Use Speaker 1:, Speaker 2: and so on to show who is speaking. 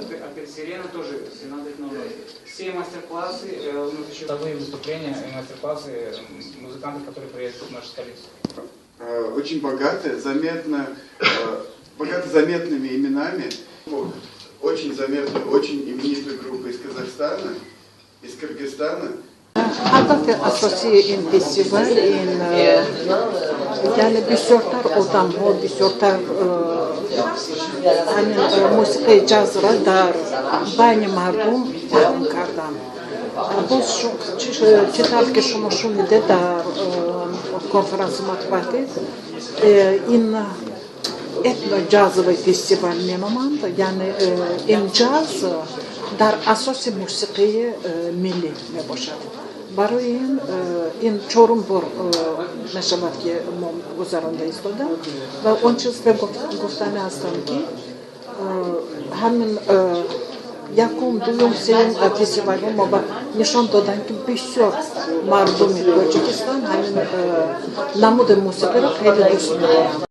Speaker 1: Отель «Сирена» тоже 17:00. Все мастер-классы, у нас еще выступления и мастер-классы музыкантов, которые приедут в нашу столицу.
Speaker 2: Очень богатая, заметно, богата заметными именами. Очень заметную, очень именитую группу из Казахстана, из Кыргызстана.
Speaker 3: Ҳадафи асосии ин фестивал ин, яъне, бисёртар одамҳо, бисёртар ҳамин мусиқаи ҷазра дар байни мардум паҳн кардан. Боз чӣ тавр ки шумо шунидед дар конференси матбуотӣ, ин этноджазовый фестиваль меноманд, яъне ин ҷаз дар асоси мусиқии миллӣ мебошад. Барои ин чорум бор мешавад, ки мо гузаронда истода. Ва он чиз гуфтани ҳастам, ки ҳамин якум, дуюм, сеюм фестивалҳо мо ба нишон доданд, ки бисёр мардуми Тоҷикистон ҳамин намуди мусиқиро хеле дӯст медоранд.